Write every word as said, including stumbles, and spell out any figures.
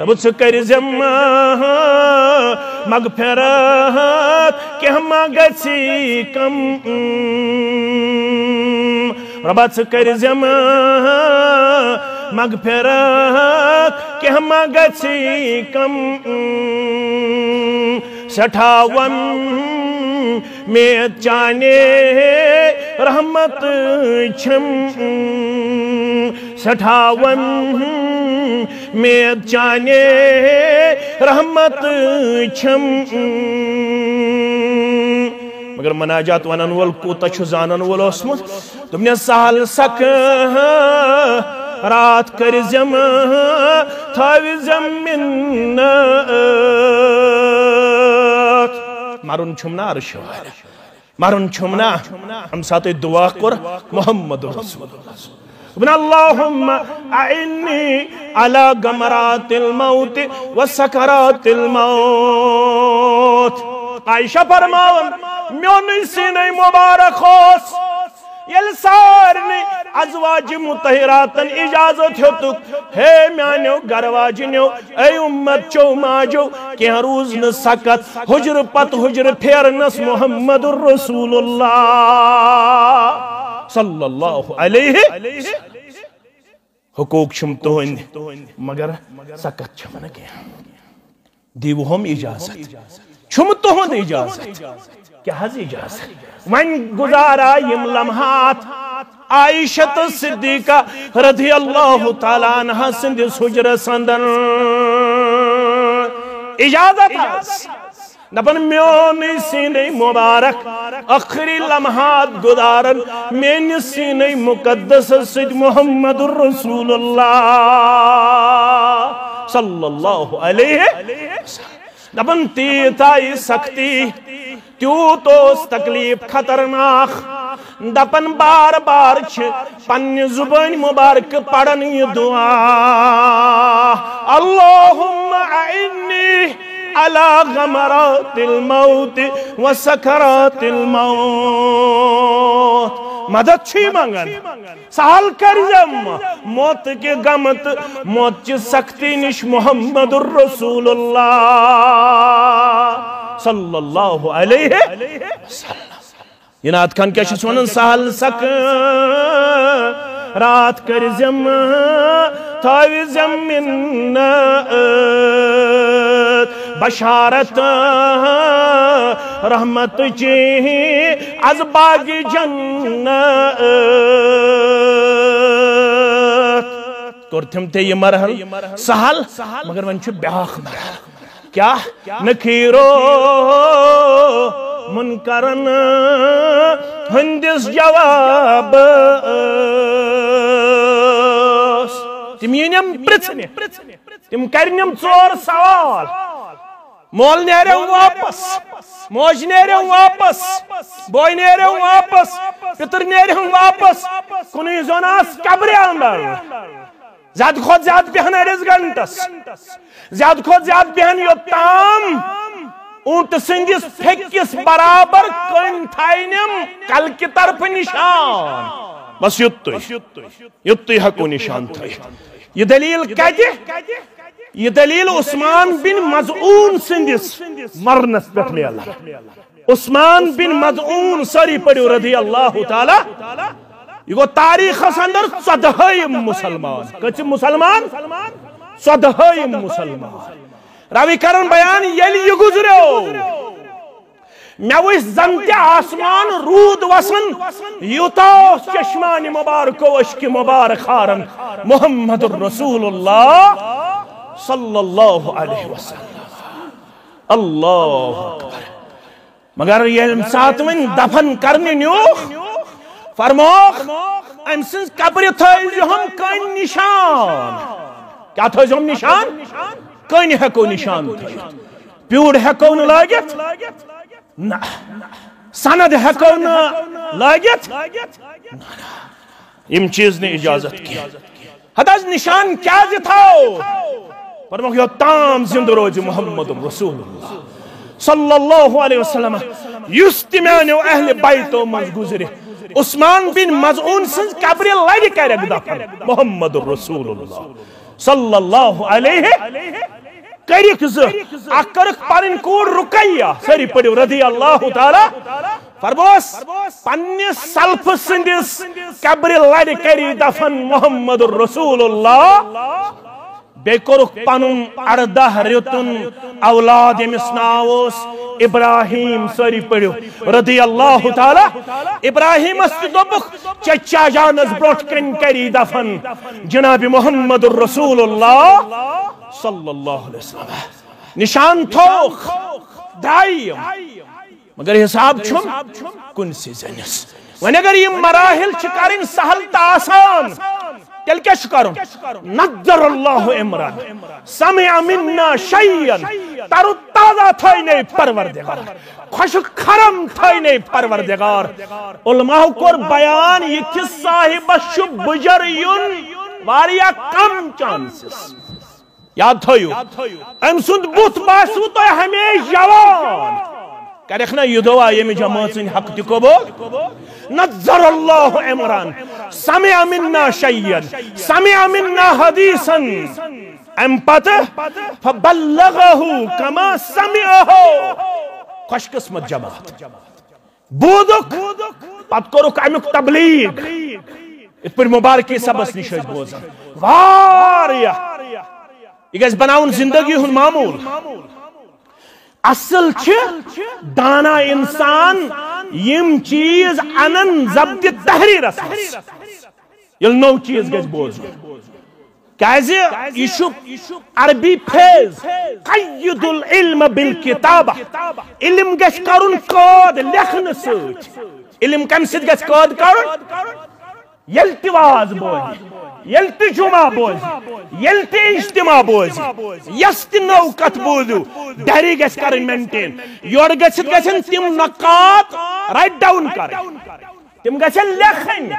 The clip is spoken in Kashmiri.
رۄبہ ژٕ کٔرۍ زٮ۪م مغفرت، کینٛہہ ما گژھی کم۔ رۄبہ ژٕ کٔرۍ زٮ۪م مغفرت، کینٛہہ ما گژھی کم۔ سٮ۪ٹھاہ وۄمید چانے رحمت چھم، سٮ۪ٹھاہ وۄمید چانے رحمت چھم۔ مگر مناجات ونن وول کوٗتاہ چھُ زانن وول اوسمُت؟ دوٚپنس، سہل سکھ راتھ کٔرۍ زٮ۪م، تھٲوۍ زٮ۪م منت۔ مرُن چھُم نا عرشہِ والہِ، مرُن چھُم نا۔ امہِ ساتہٕ دعا کوٚر محمد رسول اللہ۔ دوٚپُن، اللہم اعنی علی غمرات الموت و سکرات الموت۔ عائشہ فرماوان، میونُے سینے مبارک اوس، ییٚلہِ سارنٕے ازواج مطہراتن اجازت ہیوٚتُکھ، ہے میانیو گرٕ واجنیو، اے امت چو ماجو، کینٛہہ روٗز نہٕ سکت، حجرٕ پتہٕ حجرٕ پھیرنس محمد رسول اللہ صلی اللہ علیہ۔ حقوق چھِم تُہٕنٛدۍ، مگر سکت چھِم نہٕ کینٛہہ۔ دیٖوہوم اجازت۔ چھُم تُہُنٛد اجازت۔ کیٛاہ حظ اجازت؟ وۄنۍ گُزارا یِم لمحات عائشہ تہٕ صدیقہ رضی اللہ تعالیٰ عنہا سٕنٛدِس حجرس اندر۔ اجازت حظ۔ دپان، میونُے سینے مبارک ٲخری لمحات گُزارن میٲنِس سینے مقدسس سۭتۍ محمد رسول اللہ صلی اللہ علیہ وسلم۔ دپان، تیٖژ آیہِ سختی، تیوٗت اوس تکلیف خطرناک۔ دپان، بار بار چھِ پننہِ زبٲنۍ مبارکہٕ پران یہِ دعا، اللہم اعنی علی غمرات الموت و سکرات الموت۔ مدد چھُ یہِ منگان، سہل کٔرۍزٮ۪م موت کہِ غمہٕ تہٕ موت چہِ سختی نِش محمد رسول اللہ صلی اللہ علیہ وسلم۔ یہ نعت خان کیا چھُس ونان؟ سہل سکھ راتھ کٔرۍ زٮ۪م، تھٲوۍ زٮ۪م منت، بشارت رحمت چی از باغ جنت۔ کوٚر تِم تہِ یہِ مرحل سہل، مگر وۄنۍ چھُ بیٛاکھ مرحل۔ کیا؟ نکیرو منکرن ہندس جوابس۔ تم یِنم پرژھنہِ، تم کرنم ژور سوال۔ مول نیرم واپس، موج نیرم واپس، بوے نیرم واپس، پتر نیرم واپس، کُنُے زوٚن آس قبرِ اندر۔ زیادٕ کھۄتہٕ زیادٕ بیہن أڑِس گنٹس، زیادٕ کھۄتہٕ زیادٕ بیہن یوٚتام اوٗنٹہٕ سٕنٛدِس پھیٚکِس برابر کٔنۍ تھاینم کلکہِ طرفہٕ نشان۔ بس یُتُے، یُتُے ہیٚکو نشان تھٲیِتھ۔ یہِ دلیل کتہِ؟ یہِ دلیل عثمان بن مظعون سٕنٛدِس مرنس پٮ۪ٹھ میلان۔ عثمان بن مظعون، سٲری پٔرِو رضی اللہ تعالیٰ، یہِ گوٚو تاریخس اندر ژۄدہٲیِم مسلمان۔ کٔژِم مسلمان؟ ژۄدہٲیِم مسلمان۔ راوی کرن بیان، ییٚلہِ یہِ گُزریو، مےٚ وٕچھ زن تہِ آسمان روٗد وسان، یوٗتاہ اوس چشمانِ مبارکو اشکہِ مبارک ہارن محمد رسول اللہ صلی اللہ علیہ وسلم۔ اللہ اکبر۔ مگر ییٚمہِ ساتہٕ وۄنۍ دفن کرنہِ نیوٗکھ، فرموکھ، أمۍ سٕنٛز قبرِ تھٲوزِہوم کٔنۍ نشان۔ کیٛاہ تھٲوزِہوم نشان؟ کٔنۍ ہٮ۪کو نشان تھٲوِتھ، پیوٗر ہٮ۪کو نہٕ لٲگِتھ، نہ، سند ہٮ۪کو نہٕ لٲگِتھ۔ یِم چیٖز نہٕ اجازت کینٛہہ۔ ہتہٕ حظ نشان کیٛازِ تھاوو؟ فرموکھ، یوٚتام زندٕ روزِ محمد رسول اللہ صلی اللہ علیہ وسلم، یُس تہِ میانیو اہلِ بیتو منٛز گُزرِ، عثمان بن مظعون سٕنٛز قبرِ لرِ کرٮ۪کھ دفن محمد رسول اللہ صلی اللہ علیہ کٔرِکھ زٕ۔ اکھ کٔرٕکھ پنٕنۍ کوٗر رقیہ، سٲری پٔرِو، رضی اللہ تعالیٰ۔ فرموس، پننہِ سلفہٕ سٕنٛدِس قبرِ لرِ کٔرِو دفن محمد رسول اللہ۔ بیٚیہِ کوٚرُکھ پنُن ارداہ رٮ۪تُن اولاد، ییٚمِس ناو اوس ابراہیم، سٲری پٔرِو، رضی اللہ تعالیٰ۔ ابراہیمس تہِ دوٚپُکھ، چچا جانس برونٛٹھ کنہِ کٔرِو دفن جناب محمد رسول اللہ صلی اللہ علیہ وسلم۔ نشان تھووُکھ، درٛاے یِم۔ مگر حساب چھُم کُنسٕے زٔنِس۔ وۄنۍ اگر یِم مراحل چھِ کرٕنۍ سہل تہٕ آسان، تیٚلہِ کیٛاہ چھُ کرُن؟ نظر اللہ امرا سمع منا شیئا، تر و تازہ تھٲے نے پروردگار، خۄشک خرم تھٲے نے پروردگار۔ علماء کوٚر بیان، یہِ کہِ صاحبس چھُ بُجر یُن واریاہ کم چانسز۔ یاد تھٲیِو، أمۍ سُنٛد بُتھ باسِوٕ تۄہہِ ہمیشہِ جوان۔ کَرٮ۪کھ نا یہِ دعا ییٚمہِ جمٲژ سٕنٛدِ حق تہِ قبول؟ نظر اللہ عمران، سمع منا شیئا، سمع منا حدیثا۔ اَمہِ پتہٕ فبلغه کما سمعه۔ خوش قسمت جماعت۔ بوٗزُکھ، پتہٕ کوٚرُکھ امیُک تبلیغ۔ یِتھ پٲٹھۍ مبارکی صٲبس نِش ٲسۍ بوزان واریاہ۔ یہِ گژھِ بناوُن زندگی ہُنٛد معموٗل۔ اصل چھِ دانا انسان یِم چیٖز انن ضبط تحریرس منٛز۔ ییٚلہِ نوٚو چیٖز گژھِ بوزُن۔ کیازِ یہِ چھُ عربی فیض، قید العلم بالکتابہ۔ علم گژھِ کرُن قٲد لیکھنہٕ سۭتۍ۔ علم کمہِ سۭتۍ گژھِ قٲد کرُن؟ ییٚلہِ تہِ واز بوزِ، ییٚلہِ تہِ جمعہ بوزِ، ییٚلہِ تہِ اجتماع بوزِ، یۄس تہِ نٔو کتھ بوٗزِو، ڈائری گژھِ کرٕنۍ مینٹین۔ یورٕ گٔژھِتھ گژھن تِم نکات رائٹ ڈاؤن کرٕنۍ۔ تِم گژھن لیکھٕنۍ،